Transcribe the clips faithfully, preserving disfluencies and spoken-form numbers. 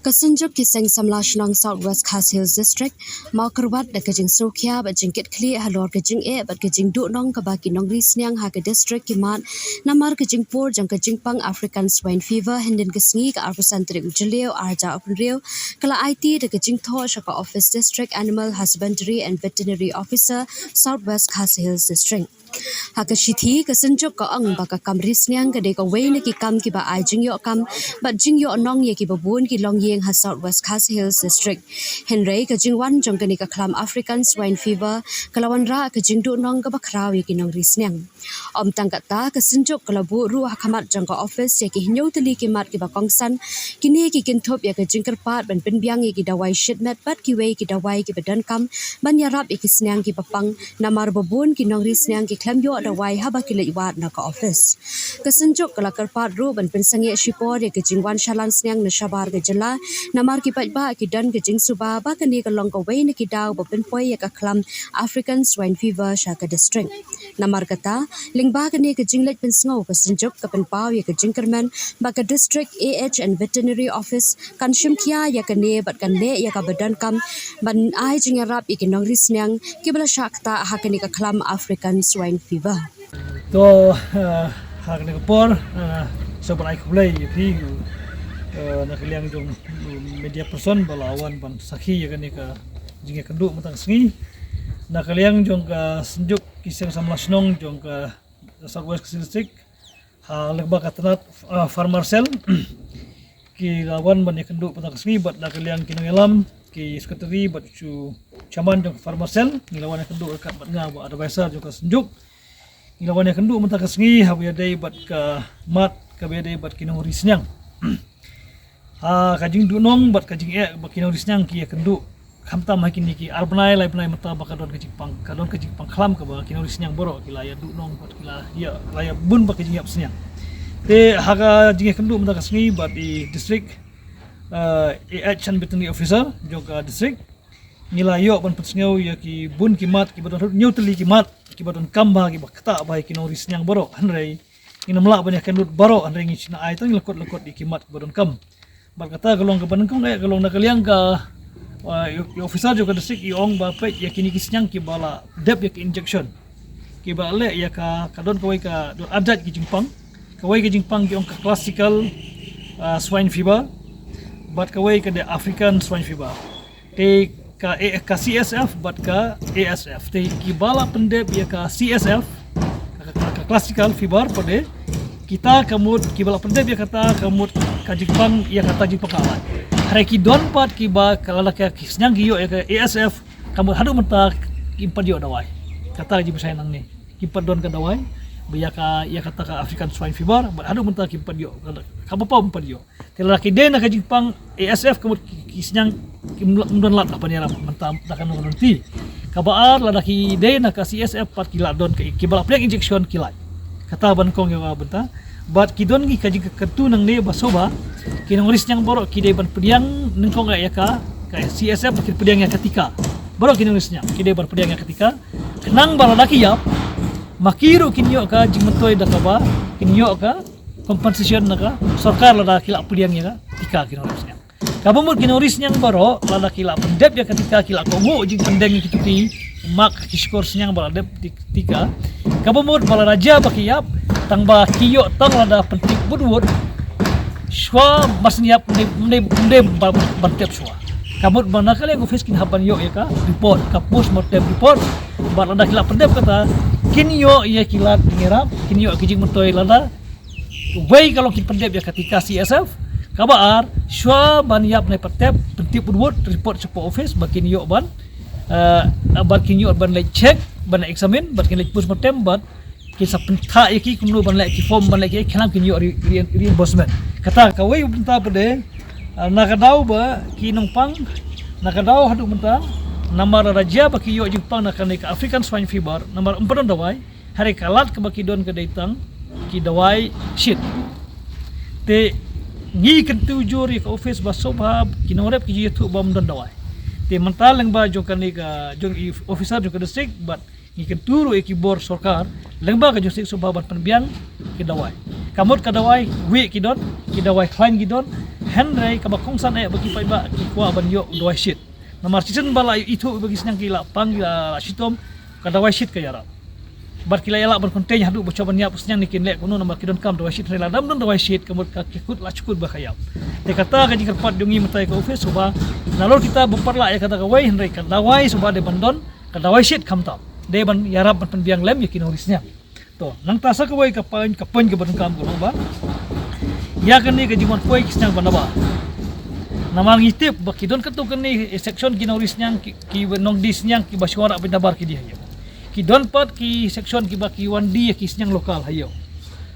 Ka Synjuk ki Seng Samla Shnong South West Khasi Hills District, mawkyrwat da ka jingsngewkhia bad jingkitkhlieh halor ka jingeh bad ka jingduhnong kaba ki nongri sniang ha ka district ki mad, namar ka jingpur jong ka jingpang African Swine Fever, hynnin ka sngi ka arphew san tarik u Jylliew arhajar arphew hynriew, ka la aiti da ka jingthoh sha ka Office District Animal Husbandry and Veterinary Officer, South West Khasi Hills District. Ha ka shithi, ka Synjuk ka ong ba ka kam ri sniang ka dei kawei na ki kam kiba ai jingïoh kam bad jingïoh nong ïa kiba bun ki longïing ha South West Khasi Hills District. Hynrei ka jingwan jong kane ka khlam African Swine Fever ka la wanrah ka jingduhnong kaba khraw ïa ki nongri sniang. Ym tang katta, ka Synjuk ka la buh ruh ha khmat jong ka office ïa ki hynñiew tylli ki mat kiba kongsan. Kine ki kynthup ïa ka jingkyrpad ban pynbiang ïa ki dawai shit met bad kiwei ki dawai kiba donkam ban ïarap ïa ki sniang kiba pang, namar ba bun ki nongri sniang ki khlem ïoh dawai haba ki leit wad na ka office. Ka Synjuk ka la kyrpad ruh ban pynsangeh shipor ïa ka jingwan shalan sniang na shabar ka jylla, namar ki paidbah ki don ka jingsuba ba kane ka long kawei na ki daw ba pynpoi ïa ka khlam African Swine Fever sha ka district. Namar kata, lyngba kane ka jingleit pynsngew, ka Synjuk ka pynpaw ïa ka jingkyrmen ba ka District A H and Veterinary Office kan shim khia ïa kane bad kan leh ïa kaba donkam ban ai jingïarap ïa ki nongri sniang kiba la shah ktah ha kane ka khlam African Swine Fever. To, eh, ha kane ka por, eh, sa ba ai khublei ïa phi, eh, na ka liang jong, eh, media person ba la wan ban sakhi ïa kane ka jingïakynduh mynta ka sngi. Na ka liang jong ka Synjuk ki Seng Samla Shnong jong ka South West Khasi District, ha lyngba ka tnat, ah, Farmer Cell, ki la wan ban ïakynduh mynta ka sngi bad na ka liang ki nongïalam, ki secretary bad shu chairman jong ka Farmer Cell, ngi la wan ïakynduh ryngkat bad nga, ba advisor jong ka Synjuk. Ngi la wan ïakynduh mynta ka sngi haba ïadei bad ka mat kaba ïadei bad ki nongri sniang. Ha ka jingduhnong bad ka jingeh ba ki nongri sniang ki ïakynduh, khamtam ha kine ki ar bnai lai bnai mynta ba ka don ka jingpang, ka don ka jingpang khlam kaba ki nongri sniang baroh ki la ïaduhnong bad ki la ïa, la ïa bun ba ka jingïap sniang. Te ha ka jingïakynduh mynta ka sngi bad i district, eh, A H and Veterinary Officer jong ka district, ngi la ïoh ban pynsngew ïa ki bun ki mat kiba don, hynñiew tylli ki mat kiba donkam bha, kiba ktah bha ïa ki nongri sniang baroh, hynrei ngin ym lah ban ïakynduh baroh, hynrei ngin sa ai tang lyngkot lyngkot ïa ki mat kiba donkam. Bad kata ka long kaba nyngkong, eh, ka long na ka liang ka, uh, i, i officer jong ka district i ong ba peit ïa kine ki sniang kiba la dep ïa ka injection, kiba la leh ïa ka, ka don kawei ka don ar jait ki jingpang. Kawei ka jingpang ki ong ka classical, uh, swine fever, bad kawei ka dei African swine fever. Te ka, eh, ka C S F bad ka A S F. Te kiba la pyndep ïa ka C S F, ka, ka, ka classical fever pat de, kita ka mut kiba la pyndep ïa kata ka mut ka jingpang, ïa kata jingpang ka lai. Hynrei ki don pat kiba ka la ka ki sniang ki ïoh ïa ka A S F, ka mut haduh mynta kim pat ïoh dawai. Kata ka jingpynshitom nangne. Kim pat don ka dawai ba ïa ka, ïa kata ka African swine fever, bad haduh mynta kim pat ïoh. Kaba paw kim pat ïoh. Te lada ki dei na ka jingpang A S F ka mut ki, ki sniang kim don lad ban ïarap mynta da ka nongrim lynti. Kaba ar, lada ki dei na ka C S F pat ki la don ka, kiba la pdiang injection ki lait. Kata ba nyngkong ïa ka bynta. Bad ki don ki ka jingkyntu nangne ba sngewbha ki nongri sniang baroh ki dei ban pdiang nyngkong ïa ka, ka C S F, ki pdiang ïa ka tika. Baroh ki nongri sniang ki dei ban pdiang ïa ka tika. Khnang ba lada ki ïap, ma ki ruh kin ïoh ka jingmyntoi da kaba kin ïoh ka compensation na ka sorkar lada ki la pdiang ïa ka tika ki nongri sniang. Kaba mut ki nongri sniang baroh lada ki la pyndep ïa ka tika ki la kohnguh jingpyndeng ïa ki tuti, mak ki shkor sniang ba la dep ti-, tika. Kaba mut ba lada jia ba ki ïap, tang ba ki ïoh tang lada pyntip wut wut. Shuwa ba sniap mdem, mdem, mdem ba, ban tep shuwa. Ka mut ba na ka liang office kin hap ban ïoh ïa ka report, ka post mortem report. Bad lada ki la pyndep kata, kin ïoh ïa ki lad jingïarap, kin ïoh ki jingmyntoi lada wei ka long kin pyndep ïa ka tika C S F. Kaba ar, shuwa ban ïap ne pyntip, pyntip wut wut, report shapoh office ba kin ïoh ban, eh, ba kin ïoh ban leit check, ban examine, ba kin leit post mortem, bad kin sa pynthah ïa ki kumno ban leh ki form, ban leh ki khnang kin ïoh re-, re-, reimbursement. Kata kawei bynta pat de, ah, na ka daw ba ki nongpang, na ka daw haduh mynta, namar lada jia ba ki ïoh jingpang na kane ka African swine fever, namar ym pat don dawai, hynrei ka lad kaba ki don ka dei tang ki dawai shit. Te ngi kyntu jur ïa ka office ba sngewbha ki nongrep ki ju ïathuh ba ym don dawai. Te mynta lyngba jong kane ka, jong i officer jong ka district bad ngi kyntu ruh ïa ki bor sorkar lyngba ka jong ka district sngewbha ban pynbiang ki dawai. Ka mut ka dawai wei ki don, ki dawai khlaiñ ki don, Hynrei kaba kongsan eh ba ki paidbah ki kwah ban ïoh dawai shit. Namar shisien ba la ithuh ba ki sniang ki la pang, ki la, la shitom, ka dawai shit ka ïarap. Bad ki la ïalap ban contain haduh ba shu ban ïap sniang ne kin leh kumno namar ki donkam dawai shit, hynrei lada ym don dawai shit ka mut ka kut la shu kut ba ka ïap. Te kata ka jingkyrpad jong ngi mynta ïa ka office suba, nalor kita bym pat lah ïa kata kawei, hynrei ka dawai suba dei ban don ka dawai shit khamtam. Dei ban ïarap ban pynbiang lem ïa ki nongri sniang. To, nangta sa kawei ka point, ka point kaba donkam ka long ba ïa kane ka jingwan poi ki sniang ba nabar. Namar ngi tip ba ki don katto katne section ki nongri sniang, ki, ki nongdie sniang kiba shu wanrah ba nabar ki die ha ïew. Ki don pat ki section kiba ki wan die ki sniang local ha ïew.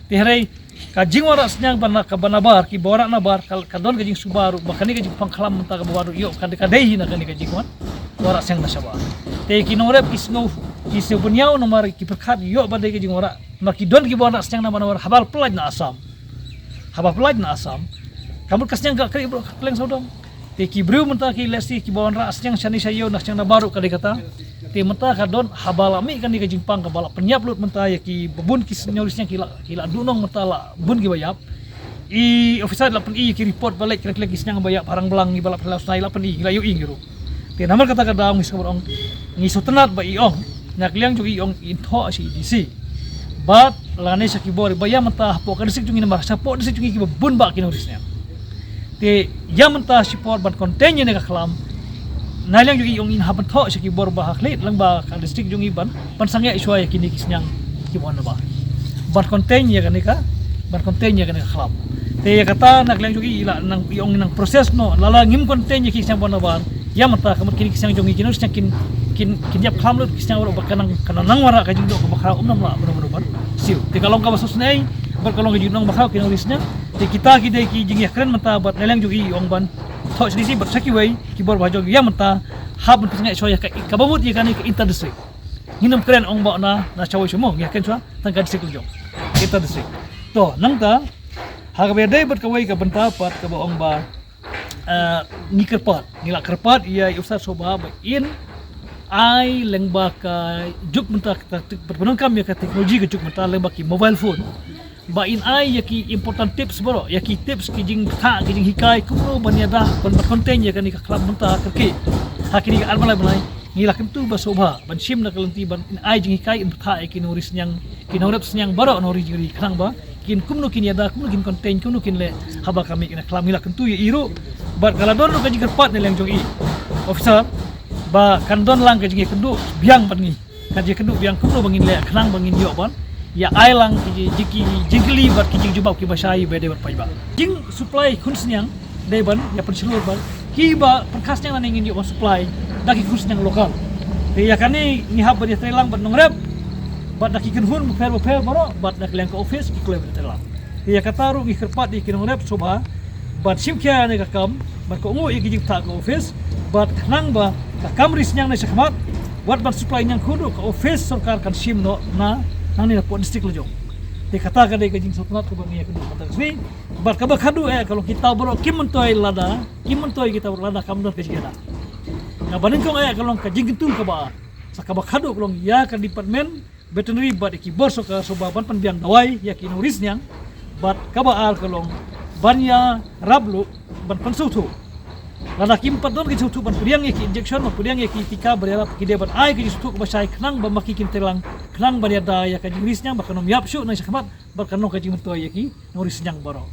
Te hynrei ka jingwanrah sniang ba na, kaba nabar, kiba wanrah nabar, ka, ka don ka jingsuba ruh ba kane ka jingpang khlam mynta kaba wan ruh ïoh ka, ka dei hi na kane ka jingwan wanrah sniang na shabar. Te ki nongrep ki sngew, ki sngew pynïaw namar ki pyrkhat ïoh ba dei ka jingwanrah. Namar ki don kiba wanrah sniang na ba nabar haba la pyllait na Assam. Haba la pyllait na Assam, ka mut ka sniang ka kri bro ka kleng sawdong. Te ki briew mynta ki lehse kiba wanrah sniang shane sha ïew na sniang nabar ruh ka dei kata. Te mynta ka don haba la mih kane ka jingpang kaba la pynïap lut mynta ïa kiba bun ki sniang, sniang ki la, ki la duhnong mynta la bun kiba ïap. I officer la pyni ïa ki report ba leit kren kren ki sniang ba ïap ha Rangblang, ngi ba la pynlong snai la pyni, ngi la ïohi ngi ruh. Te namar kata ka daw ngi sngewbha ong, ngi sngewtynnat ba i ong, na ka liang jong i ong in thoh sha i D C. Bad lane sha ki bor ba ïa mynta hapoh ka district jong ngi namar shapoh district jong ngi kiba bun bah ki nongri sniang. Te ïa mynta shipor ban contain ïa kane ka khlam. Na liang jong i ong in hap ban thoh sha ki bor ba ha khlieh lyngba ka district jong i ban pynsangeh shuwa ïa kine ki sniang kiba wan nabar. Ban contain ïa kane ka, ban contain ïa kane ka khlam. Te ïa kata na ka liang jong i la nang, i ong nang process noh, lada ngim contain ïa ki sniang ba wan nabar. Ïa mynta ka mut kine ki sniang jong ngi ki nongri sniang kin, kin, kin ïap khlam lut ki sniang baroh ba kan nang, kan nang wanrah ka jingdoh kaba khraw, ym nang lah mano mano ban siew. Te ka long kaba sngewsynei bad ka long ka jingdoh ba khraw ki nongri sniang. Te kita ki dei ki jingïakren mynta bad na liang jong i ong ban thoh sha D C bad sha kiwei ki bor ba jong ïa mynta hap ban pynsangeh shuwa ïa ka, kaba mut ïa kane ka inter district. Ngin ym kren ong ba na, na shawei sha mo, ngi ïakren shuwa tang ka district la jong. Inter district. To, nangta ha kaba ïadei bad kawei ka bynta pat kaba ong ba, eh, ngi kyrpad, ngi la kyrpad ïa i Officer Sopha ba in ai lyngba ka juk mynta, ka tek-, pyndonkam ïa ka teknoloji ka juk mynta lyngba ki mobile phone. Ba in ai ïa ki important tips baroh, ïa ki tips, ki jingthah, ki jinghikai kumno ban ïada, ban, ban contain ïa kane ka khlam mynta kyrkieh. Ha kine ki ar bnai bnai ngi la kyntu ba sngewbha ban shim na ka lynti ban in ai jinghikai, in bthah ïa ki nongri sniang, ki nongrep sniang baroh, nongri jingri, khnang ba kin kumno kin ïada, kumno kin contain, kumno kin leh haba ka mih kane ka khlam. Ngi la kyntu ïa i ruh bad ka la don ruh ka jingkyrpad na liang jong i Officer ba kan don lang ka jingïakynduh biang bad ngi. Ka jingkynduh biang kumno ba ngin leh khnang ba ngin ïoh ban ïa ai lang ki ji-, ki jingkylli bad ki jingjubab kiba shai ba dei bad paidbah. Jing supply khun sniang dei ban ïa pynshlur bad kiba pyrkhat sniang lane ngin ïoh ban supply da ki khun sniang local. Te ïa kane ngi hap ban ïatrei lang bad nongrep bad da ki kynhun bapher bapher baroh bad da ka liang ka office ki kloi ban ïatrei lang. Te ïa kata ruh ngi kyrpad ïa ki nongrep sngewbha ban shim khia ïa kane ka kam, ban kohnguh ïa ki jingthoh ka office, bad khnang ba ka kam ri sniang na shakhmat, wat ban supply sniang khun ruh ka office sorkar kan shim noh na, nangne na pdeng district la jong. Te kata ka dei ka jingsngewtynnat kaba ngi ïa kynduh mynta ka sngi. Bad kaba khadduh eh ka long kita baroh kim myntoi lada, kim myntoi kita baroh lada kam don ka jingïada. Kaba nyngkong eh ka long ka jingkyntu kaba ar. Sa kaba khadduh ka long ïa ka department veterinary bad ïa ki bor sorkar sngewbha ban pynbiang dawai ïa ki nongri sniang. Bad kaba ar ka long ban ïarap luh ban pynsngewthuh. Lada kim pat don ki sngewthuh ban pdiang ïa ki injection, ban pdiang ïa ki tika ban ïarap, ki dei ban ai ki sngewthuh kaba shai khnang ba ma ki kin trei lang, khnang ban ïada ïa ka jingri sniang ba kan ym ïap shuh na shakhmat bad kan long ka jingmyntoi ïa ki nongri sniang baroh.